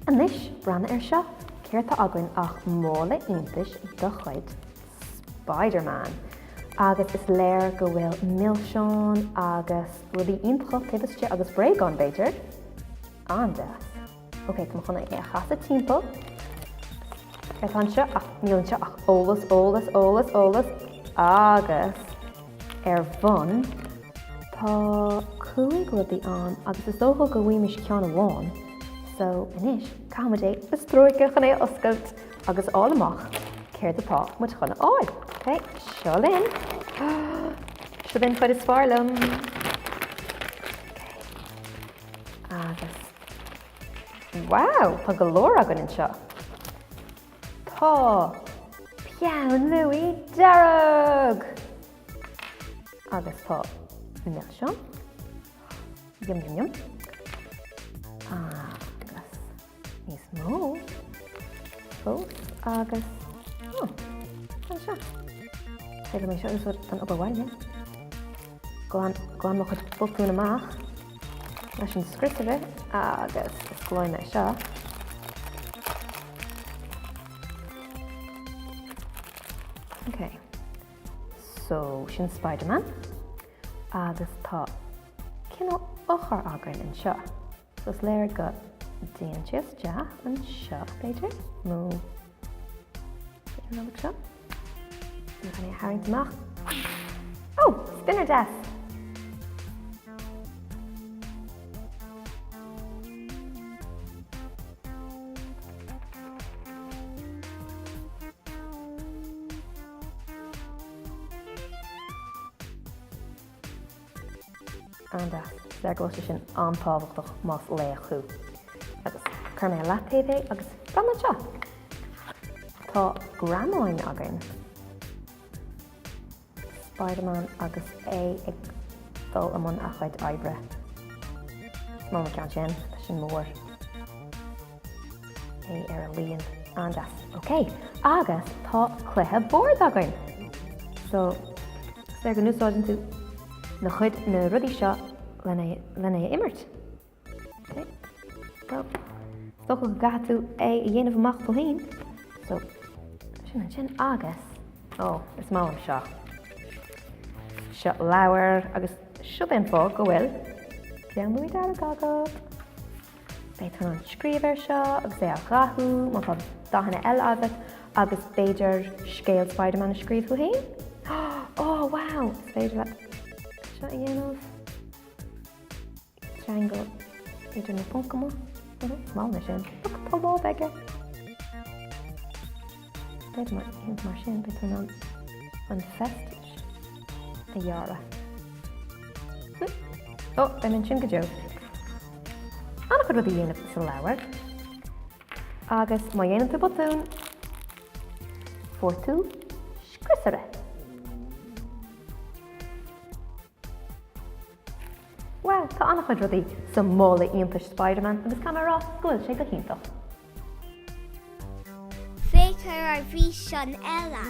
Anois, breathnaigh air seo, céard tá againn ach mála iontais de chuid Spider-Man. Agus is léir go bhfuil milseáin agus rudaí iontacha taobh istigh agus bréagáin, b'fhéidir. An-deas. Ok, tá mé chun é a chasadh timpeall. Céard tá anseo? Ach níl anseo ach eolas, eolas, eolas, eolas agus ar bhun tá 5 rudaí ann agus is dócha go bhfaighimid ceann amháin. So anois caithfimid é a stróiceadh chun é a oscailt agus a fháil amach céard atá muid chun a fháil. Ok, seo linn. Seo den chuid is fearr liom. Ok, agus wow, tá go leor againn anseo. Tá peann luaidhe dearg! Agus tá milseán. Yum, yum, yum. Agus níos mó fós agus oh, anseo. Féidir mé seo a úsáid don obair bhaile. Glan, glan mo chuid botún amach leis an scriosaire agus osclóidh mé seo. Ok, so sin Spider-Man. Agus tá cineál eochair againn anseo. So is léir go dtéann sé isteach anseo, b'fhéidir, nó b'fhéidir an seo. Tá mé a tharraingt amach. Oh, spinner deas! An-deas. Is léir go bhfuil sé sin an-tábhachtach más laoch thú. Agus cuir mé i leataobh é agus breathnaigh anseo! Tá greamáin againn. Spider-Man agus é ag dul i mbun a chuid oibre. Is maith liom an ceann sin, tá sin mór. É ar a líon. An-deas. Ok, agus tá cluiche boird againn! So, is léir go n-úsáideann tú na chuid na rudaí seo lena lena é imirt. Ok, go. Is dócha go gcaithfidh tú é a dhéanamh amach tú féin. So, sin ansin agus oh, is maith liom seo. Seo leabhar agus seo é an fáth go bhfuil peann luaidhe dearg agat. Beidh tú in ann scríobh air seo agus é a dhathú má tá dathanna eile agat agus b'fhéidir scéal Spider-Man a scríobh thú féin. Oh, wow! Is féidir leat seo a dhéanamh. Ceangal idir na poncanna. Is maith liom é sin. Look, tá lámh aige. B'fhéidir mar, mar sin, beidh tú in ann an feisteas a dhearadh. Ó, beidh mé ansin go deo. An-chuid rudaí a dhéanamh sa leabhar. Agus má dhéanann tú botún, fuair tú scriosaire. Wow, tá an-chuid rudaí sa mála iontais Spider-Man agus caithfidh mé a rá go bhfuil sé go hiontach. Féach ar ár bhfíseán eile.